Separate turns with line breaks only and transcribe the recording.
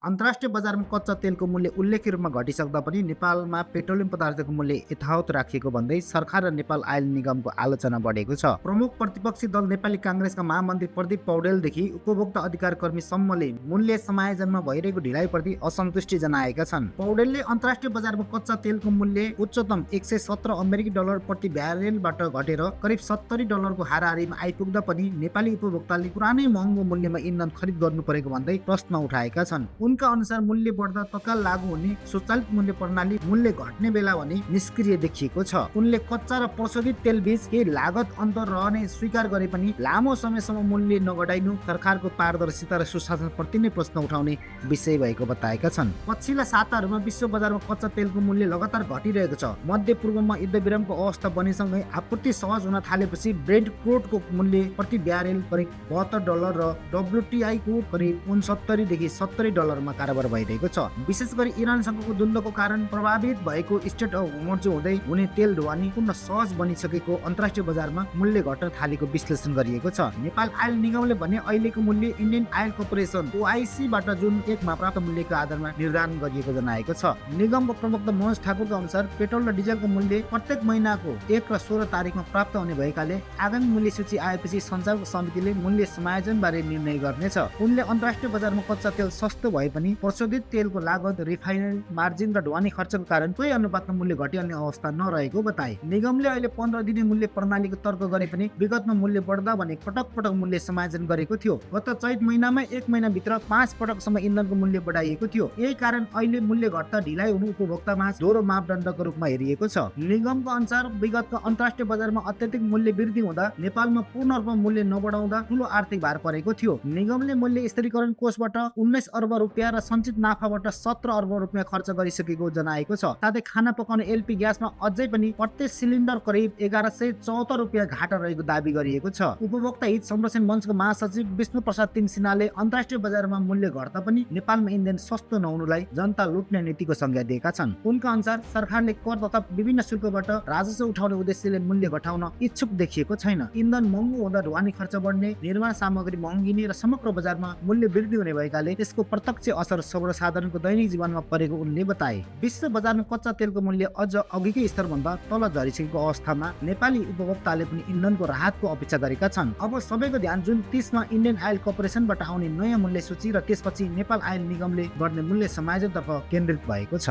अन्तर्राष्ट्रिय बजारमा कच्चा तेलको मूल्य उल्लेख्य रूपमा घटिसक्दा पनि नेपालमा पेट्रोलियम पदार्थको मूल्य यथावत राखिएको भन्दै सरकार र नेपाल आयल निगमको आलोचना बढेको छ। प्रमुख प्रतिपक्षी दल नेपाली काङ्ग्रेसका महामन्त्री प्रदीप पौडेलदेखि उपभोक्ता अधिकार कर्मीसम्मले मूल्य समायोजनमा भइरहेको ढिलाइप्रति असन्तुष्टि जनाएका छन्। पौडेलले अन्तर्राष्ट्रिय बजारमा कच्चा तेलको मूल्य उच्चतम $117 प्रति ब्यारेलबाट घटेर करिब $70 हाराहारीमा आइपुग्दा पनि नेपाली उपभोक्ताले पुरानै महँगो मूल्यमा इन्धन खरिद गर्नु परेको भन्दै प्रश्न उठाएका छन्। उनका अनुसार मूल्य बढ्दा तत्काल लागू हुने स्वचालित मूल्य प्रणाली मूल्य घट्ने बेला भने निष्क्रिय देखिएको छ। उनले कच्चा र प्रशोधित तेल बीच केही लागत अन्तर रहने स्वीकार गरे पनि लामो समयसम्म मूल्य नघटाइनु सरकारको पारदर्शिता र सुशासनप्रति नै प्रश्न उठाउने विषय भएको बताएका छन्। पछिल्ला साताहरूमा विश्व बजारमा कच्चा तेलको मूल्य लगातार घटिरहेको छ। मध्य पूर्वमा युद्धविरामको अवस्था बनेसँगै आपूर्ति सहज हुन थालेपछि ब्रेन्ट क्रुडको मूल्य प्रति ब्यारेल करिब $72 र WTI को करिब $69 देखि $70 मा कारोबार भइरहेको छ। विशेष गरी इरानसँगको द्वन्द्वको कारण प्रभावित भएको स्टेट अफ होर्मुज हुँदै हुने तेल ढुवानी पुनः सहज बनिसकेको अन्तर्राष्ट्रिय बजारमा मूल्य घट्न थालेको विश्लेषण गरिएको छ। नेपाल आयल निगमले भने अहिलेको मूल्य इन्डियन आयल कर्पोरेसन OIC बाट जुन 1 मा प्राप्त मूल्यको आधारमा निर्धारण गरिएको जनाएको छ। निगमको प्रवक्ता मनोज ठाकुरको अनुसार पेट्रोल र डिजलको मूल्य प्रत्येक महिनाको 1 र 16 तारिकमा प्राप्त हुने भएकाले आगामी मूल्य सूची आएपछि सञ्चालक समितिले मूल्य समायोजन बारे निर्णय गर्नेछ। उनले अन्तर्राष्ट्रिय बजारमा कच्चा तेल सस्तो भए पनि प्रशोधित तेलको लागत, रिफाइनरी मार्जिन र ढुवानी खर्चको कारण सोही अनुपातमा मूल्य घटिने अवस्था नरहेको बताए। निगमले अहिले 15 दिने मूल्य प्रणालीको तर्क गरे पनि विगतमा मूल्य बढ्दा भने पटक मूल्य समायोजन गरेको थियो। गत चैत महिनामा 1 महिनाभित्र 5 पटकसम्म इन्धनको मूल्य बढाइएको थियो। यही कारण अहिले मूल्य घट्दा ढिलाइ हुनु उपभोक्तामा दोहोरो मापदण्डको रूपमा हेरिएको छ। निगमको अनुसार विगतको अन्तर्राष्ट्रिय बजारमा अत्यधिक मूल्य वृद्धि हुँदा नेपालमा पूर्ण रूपमा मूल्य नबढाउँदा ठूलो आर्थिक भार परेको थियो। निगमले मूल्य स्थिरीकरण कोषबाट 19 अर्ब रुपियाँ र सञ्चित नाफाबाट 17 अर्ब रुपियाँ खर्च गरिसकेको जनाएको छ। साथै खाना पकाउने LP ग्यासमा अझै पनि प्रत्येक सिलिन्डर करिब 1174 रुपियाँ घाटा रहेको दाबी गरिएको छ। उपभोक्ता हित संरक्षण मञ्चको महासचिव विष्णु प्रसाद तिमसिनाले अन्तर्राष्ट्रिय बजारमा मूल्य घट्दा पनि नेपालमा इन्धन सस्तो नहुनुलाई जनता लुट्ने नीतिको संज्ञा दिएका छन्। उनका अनुसार सरकारले कर तथा विभिन्न शुल्कबाट राजस्व उठाउने उद्देश्यले मूल्य घटाउन इच्छुक देखिएको छैन। इन्धन महँगो हुँदा ढुवानी खर्च बढ्ने, निर्माण सामग्री महँगिने र समग्र बजारमा मूल्य वृद्धि हुने भएकाले त्यसको प्रत्यक्ष असर सर्वसाधारणको दैनिक जीवनमा परेको उनले बताए। विश्व बजारमा कच्चा तेलको मूल्य अझ अघिकै स्तरभन्दा तल झरिसकेको अवस्थामा नेपाली उपभोक्ताले पनि इन्धनको राहतको अपेक्षा गरेका छन्। अब सबैको ध्यान जुन 30 मा इन्डियन आयल कर्पोरेसनबाट आउने नयाँ मूल्य सूची र त्यसपछि नेपाल आयल निगमले गर्ने मूल्य समायोजनतर्फ केन्द्रित भएको छ।